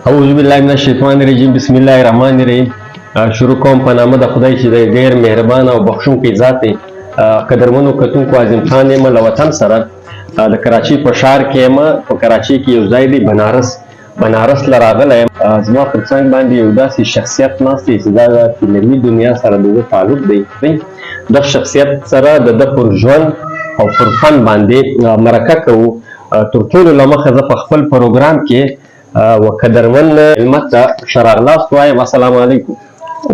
اعوذ بالله من الشیطان الرجیم، بسم الله الرحمن الرحیم. شروع کوم په نامه د خدای چې دی ډېر مهربان او بخښونکی ذات دی. قدرمنو کتونکو، عظیم خان یم، له وطن سره د کراچۍ په ښار کې یم. په کراچۍ کې یو ځای دی بنارس، بنارس له راغلی یم. زما پر څنګ باندې یو داسې شخصیت ناست دی چې دا د فلمي دنیا سره د ده تعلق دی. دغه شخصیت سره د ده پر ژوند او پر فن باندې مرکه کوو. تر ټولو له مخه زه په خپل پروګرام کې و قدرمن مېلمه ته ښه راغلاست وایم. السلام علیکم.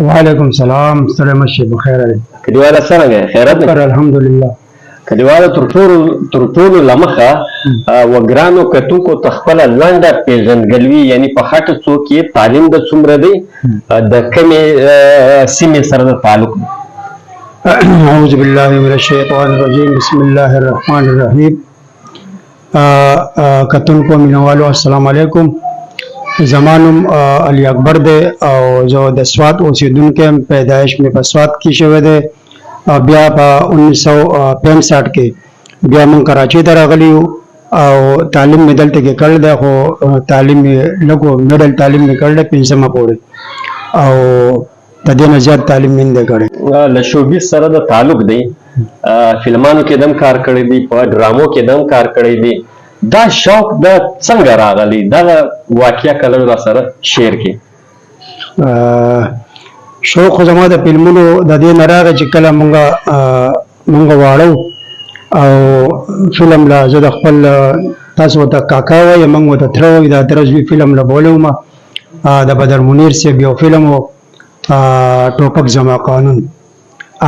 وعلیکم سلام، ستړی مه شې، بخیر دی. کلیواله، څرنګه یې؟ خیرت دی؟ شکر الحمدلله. کلیواله، تر ټولو له مخه و ګرانو کتونکو ته خپله لنډه پېژندګلوي، یعنی په خټه څوک یې، تعلیم د څومره دی، د کومې سیمې سره د تعلق دی؟ اعوذ بالله من الشیطان الرجیم، بسم الله الرحمن الرحیم. کتونکو، مینوالو، السلام علیکم. زما نوم علي اکبر دی او زه د سوات اوسېدونکی یم. پیدایش مې په سوات کې شوی دی او بیا په 1965 کې بیا موږ کراچۍ ته راغلي یو او تعلیم مې دلته کې کړی دی، خو تعلیم مې لږ و، middle تعلیم مې کړی دی پنځمه پورې او د دې نه زیات تعلیم مې نه دی کړی. له showbiz سره د تعلق دی، فلمانو کې دم کار کړی دی، په ډرامو کې دم کار کړی دی. دا شوق د څنګه راغلی؟ دغه واقعه کله را سره share کړي. شوق خو زما د فلمونو د دې نه راغی چې کله مونږ واړه وو او فلم له زه د خپل تاسو ورته کاکا وایي، مونږ ورته تره وایو، د تره زوی فلم له بولی وم. د بدر منیر صاحب یو فلم و، ټوپک زما قانون.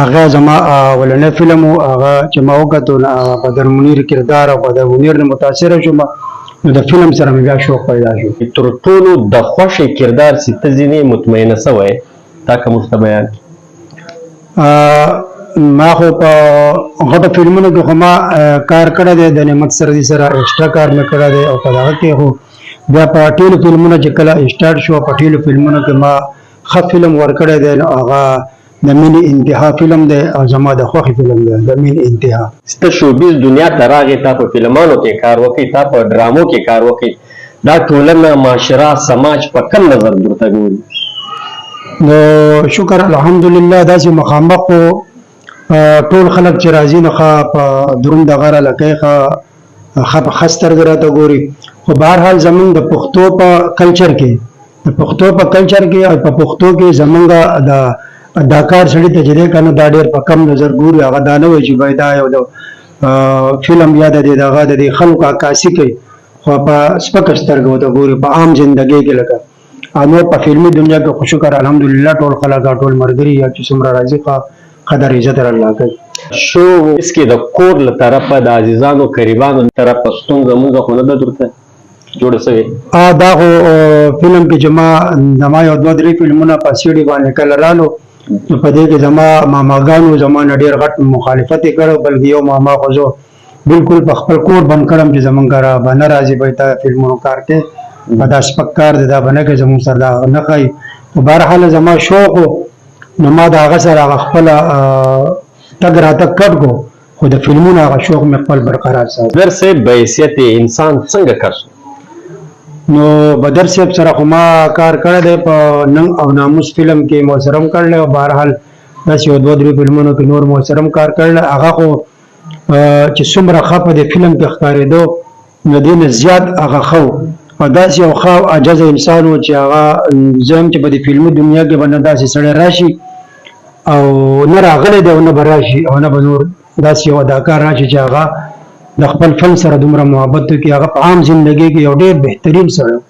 هغه زما اولنی فلم و. هغه چې ما وکتو نو هغه بدر منیر کردار او بدر منیر نه متاثر شوم، نو د فلم سره مې بیا شوق پیدا شو. تر ټولو د خوښې کردار چې ته ځینې مطمئنه سوی، تا که موږ ته بیان کړي. ما خو په غټو فلمونو کې خو ما کار کړی دی، د نعمت سردي سره extra کار مې کړی دی او په دغه کې خو بیا په ټولو فلمونو چې کله start شو، په ټولو فلمونو کې ما ښه فلم ورکړی دی، نو هغه د مینې انتها فلم دی او زما د خوښې فلم دی د مینې انتها. چې ته showbiz دنیا ته راغې، تا په فلمانو کې کار وکړي، تا په ډرامو کې کار وکړي، دا ټولنه، معاشره، سماج په کم نظر درته ګوري؟ نو شکر الحمدلله، داسې مخامخ خو ټول خلک چې راځي نو ښه په دروند غره لکۍ ښه په ښه سترګه راته ګوري، خو بهرحال زمونږ د پښتو په کلچر کې، د پښتو په کلچر کې او په پښتو کې زمونږ د اداکار سړي ته چې دی که نه، دا ډېر په کم نظر ګوري. هغه دا نه وایي چې بھای دا یو د فلم یا د دې دغه د دې خلکو عکاسي کوي، خو په سپکه سترګه ورته ګوري په عام زندګۍ کې لکه. او نور په فلمي دنیا کې خو شکر الحمدلله، ټول خلک او ټول ملګري یا چې څومره راځي، ښه قدر عزت الله کوي. showbiz کې د کور له طرفه، د عزیزانو قریبانو له طرفه ستونزه مونږ خو نه ده درته جوړه سوې؟ دا خو فلم کې چې ما زما یو دوه درې فلمونه په سیډي باندې کله رالو، نو په دې کې زما ماماګانو زما نه ډېر غټ مخالفت یې کړی، بلکې یو ماما خو زه بالکل په خپل کور بند کړم چې زمونږ کره به نه راځي، به ته فلمونو کار کې په دا سپک کار دی، دا به نه کوې، زمونږ سره دا نه ښایي. خو بهرحال زما شوق و، نو ما د هغه سره هغه خپله تګ راتګ کټ کړو، خو د فلمونو هغه شوق مې خپل برقرار ساته. بدر صاحب به حیثیت انسان څنګه کس؟ نو بدر صاحب سره خو ما کار کړی دی، په ننګ او ناموس فلم کې مو سره هم کړی او بهرحال داسې یو دوه درې فلمونو کې نور مو سره هم کار کړی. هغه خو چې څومره ښه په دې فلم کې ښکارېدو، نو دې نه زیات هغه ښه و او داسې یو ښه او عاجزه انسان و چې هغه زه هم چې په دې فلمي دنیا کې به نه داسې سړی راشي او نه راغلی دی او نه به راشي او نه به نور داسې یو اداکار راشي چې هغه د خپل فن سره دومره محبت وکړي. هغه په عام زندګۍ کې یو ډېر بهترین سړی و.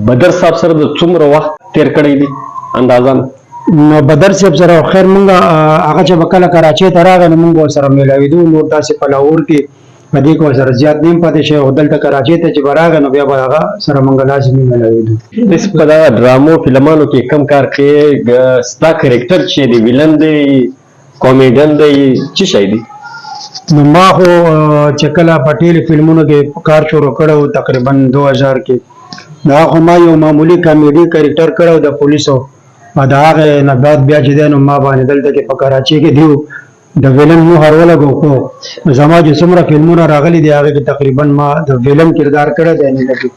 بدر صاحب سره د څومره وخت تیر کړی دی اندازه؟ نو بدر صاحب سره خیر مونږ هغه چې به کله کراچۍ ته راغی نو مونږ ورسره میلاوېدو. نور داسې په لاهور کې په دې کې ورسره زیات نیم پاتې شوی، خو دلته کراچۍ ته چې به راغی نو بیا به هغه سره مونږ لازمي میلاوېدو. داسې په دغه ډرامو فلمانو کې کم کار کوي، ستا character چې دی، villain دی، کامیډین دی، څه شی دی؟ نو ما خو چې کله په ټیلي فلمونو کې کار شروع کړی و تقریبا 2000 کې، دا خو ما یو معمولي کامیډي character کړی و د پولیسو، او د هغې نه بعد بیا چې دی نو ما باندې دلته کې په کراچۍ کې دیو د villain مهر ولګو. خو زما چې څومره فلمونه راغلي دي، هغې کې تقریبا ما د villain کردار کړی دی. نه لګي.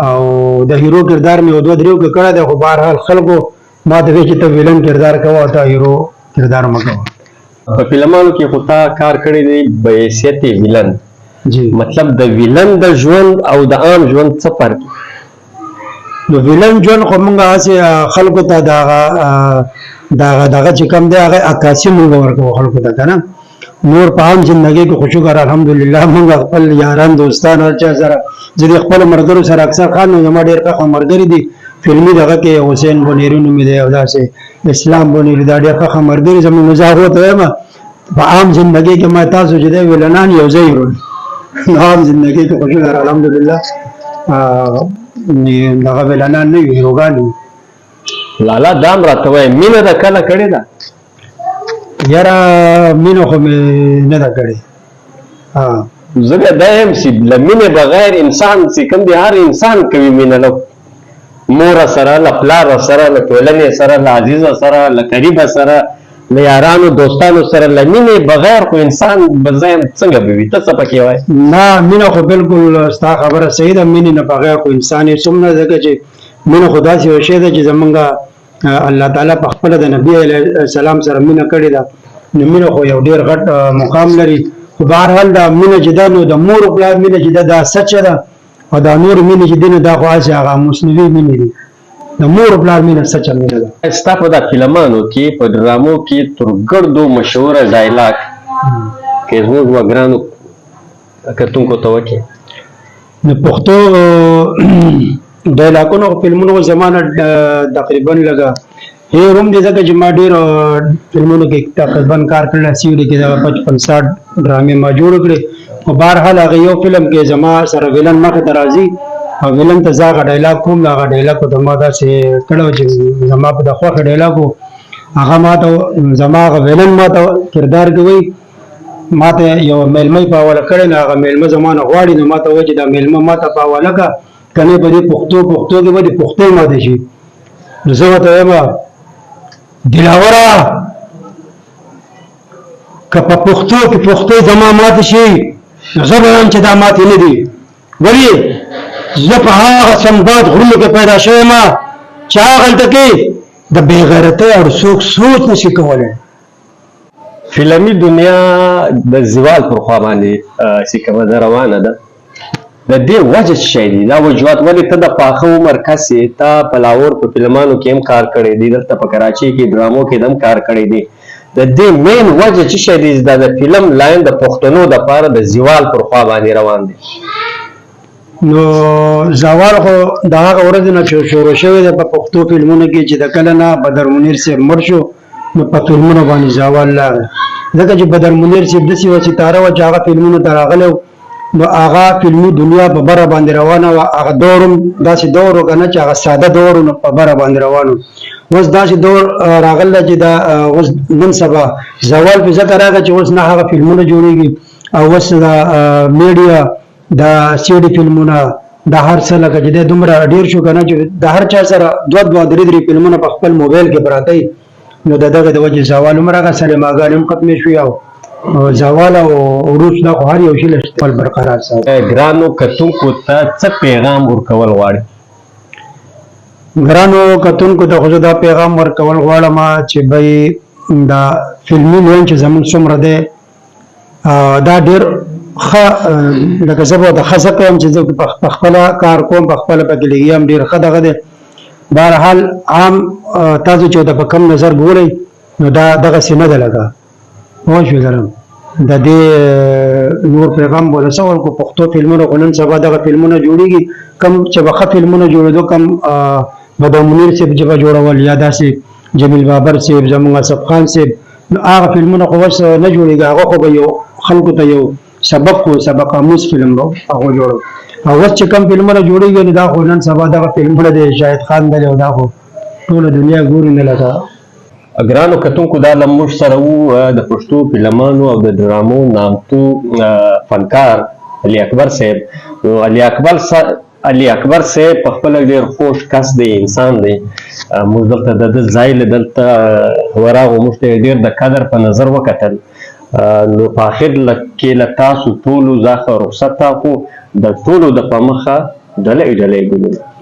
او د هیرو کردار مې یو دوه دریو کې کړی دی، خو بهرحال خلکو ما ته وایي چې ته ویلن کردار کوه او ته هیرو کردار مه کوه. په فلمانو کې خو تا کار کړی دی به حیثیت ویلن. جی. مطلب د ویلن د ژوند او د عام ژوند څه فرق؟ نو ویلن ژوند خو مونږ هسې خلکو ته د هغه دغه چې کوم دی هغه عکاسي مونږ ورکوو خلکو ته که نه. نور په عام زندګۍ کې خو شکر الحمدلله مونږ خپل یاران دوستان هر چا سره، زه د خپلو ملګرو سره اکثر خان زما ډېر ښه ملګري دي فلمي دغه کې، حسین بونیري نومې دی او داسې اسلام بونیري، دا ډېر ښه ملګري زموږ. نو زه هغو ته وایم په عام زندګۍ کې ما تاسو چې دی ویلنان یو ځای رول. نو عام زندګۍ کې خو شکر الحمدلله دغه ویلنان نه یو، هیروګان یو. لالا دام راته وایه، مینه د کله کړې ده؟ یاره مینه خو مې نه ده کړې. ځکه دا یم چې له مینې بغیر انسان چې کوم دی، هر انسان کوي مینه، له مور سره، له پلار سره، له ټولنې سره، له عزیزه سره، له قریبه سره، له یارانو دوستانو سره، له مینې بغیر خو انسان به ذهن څنګه به وي؟ ته څه پکې وایې؟ نه، مینه خو بالکل ستا خبره صحیح ده، مینې نه بغیر خو انسان هېڅ هم نه، ځکه چې مینه خو داسې یو شی ده چې زمونږ الله تعالی په خپله د نبي علیه السلام سره مینه کړې ده. نو مینه خو یو ډېر غټ مقام لري، خو بهرحال دا مینه چې ده نو د مور او پلار مینه چې ده دا سچه ده، او دا نور مینې چې دي نو دا خو هسې هغه مصنوعي مینې دي. د مور او پلار مینه سچه مینه ده. ستا په دا فلمانو کې، په ډرامو کې تر ګردو مشهوره ډایلاګ که زموږ وګرانو کتونکو ته وکړې. د پښتو ډایلاګونو فلمونو زما نه تقریبا لږه هېر هم دی، ځکه چې ما ډېر فلمونو کې تقریبا کار کړی، سیوري کې دغه 55 60 ډرامې ما جوړ کړې. خو بهرحال هغه یو فلم کې زما سره ویلن مخې ته راځي او ویلن ته زه هغه ډایلاګ کوم، هغه ډایلاګ ته ما داسې کړی چې زما په د خوښې ډایلاګ و، هغه ما ته زما هغه ویلن ما ته کردار کې وایي، ما ته یو مېلمه یې په حواله کړی، نو هغه مېلمه زما نه غواړي، نو ما ته وایي چې دا مېلمه ما ته په حواله کړه، که نه په دې پښتو پښتو کې به دې پښتۍ ماته شي. نو زه ورته وایم دلاوره که په پښتو کې پښتۍ زما ماته شي نو زه به وایم چې دا ماتې نه دي، ولې زه په هغه سنباد غرونو کې پیدا شوی یم چې هغلته کې د بې غیرتۍ هر څوک سوچ نشي کولی. فلمي دنیا د زوال پر خوا باندې چې کومه ده روانه ده، د دې وجه څه شی دی؟ دا وجوهات ولې؟ ته د پاخه عمر کس یې، تا په لاهور په فلمانو کې هم کار کړی دی، دلته په کراچۍ کې ډرامو کې هم کار کړی دی، د دې مین وجه څه شی دی چې دا د فلم لاین د پښتنو دپاره د زوال پر خوا باندې روان دی؟ نو زوال خو د هغه ورځې نه چې شروع شوی دی په پښتو فلمونو کې، چې د کله نه بدر منیر صاحب مړ شو نو په فلمونو باندې زوال راغی، ځکه چې بدر منیر صاحب داسې یوه ستاره وه چې هغه فلمونو ته راغلی نو هغه فلمي دنیا په بره باندې روانه وه. هغه دور هم داسې دور و که نه چې هغه ساده دور و، نو په بره باندې روان و. اوس داسې دور راغلی چې دا اوس نن سبا زوال پې ځکه راغی چې اوس نه هغه فلمونه جوړېږي او اوس دا میډیا دا سیډي فلمونه دا هر څه لکه چې دی دومره ډېر شو که نه چې د هر چا سره دوه دوه درې درې فلمونه په خپل موبایل کې پراته وي، نو د دغه د وجې زوال هم راغی، سینماګانې هم ختمې شوې او زوال او عروج دا خو هر یو شي له خپل برقرار ساتي. ګرانو کتونکو ته څه پیغام ورکول غواړي؟ ګرانو کتونکو ته خو زه دا پیغام ورکول غواړم چې بھائی دا فلمي لین چې زمونږ څومره دی دا ډېر ښه، لکه زه به د ښه ځکه یم چې زه په خپله کار کوم، په خپله پکې لګیا یم، ډېر ښه دغه دی. بهرحال عام تاسو چې ورته په کم نظر ګورئ نو دا دغسې نه ده، لکه پوه شوې درم د دې نور پیغام به له څه ورکړو. پښتو فلمونه خو نن سبا دغه فلمونه جوړېږي کم چې به ښه فلمونه جوړېدو، کم بدر منیر صاحب چې به جوړول یا داسې جمیل بابر صاحب، زموږ اصف خان صاحب، نو هغه فلمونه خو اوس نه جوړېږي. هغه خو به یو خلکو ته یو سبق و، سبق آموز فلم به هغه جوړو. او اوس چې کوم فلمونه جوړېږي نو دا خو نن سبا دغه فلمونه دی شاهد خان دی او دا خو ټوله دنیا ګوري نه لکه. ګرانو کتونکو دا له موږ سره وو د پښتو فلمانو او د ډرامو نامتو فنکار علي اکبر صاحب. نو علي اکبر صاحب په خپله ډېر خوش کس دی، انسان دی. موږ دلته د ده ځای له دلته وراغو، موږ ته یې ډېر د قدر په نظر وکتل. نو په آخر کې له تاسو ټولو ځخه رخصت تاکو، د ټولو د په مخه ډلې ډلې ګلونه.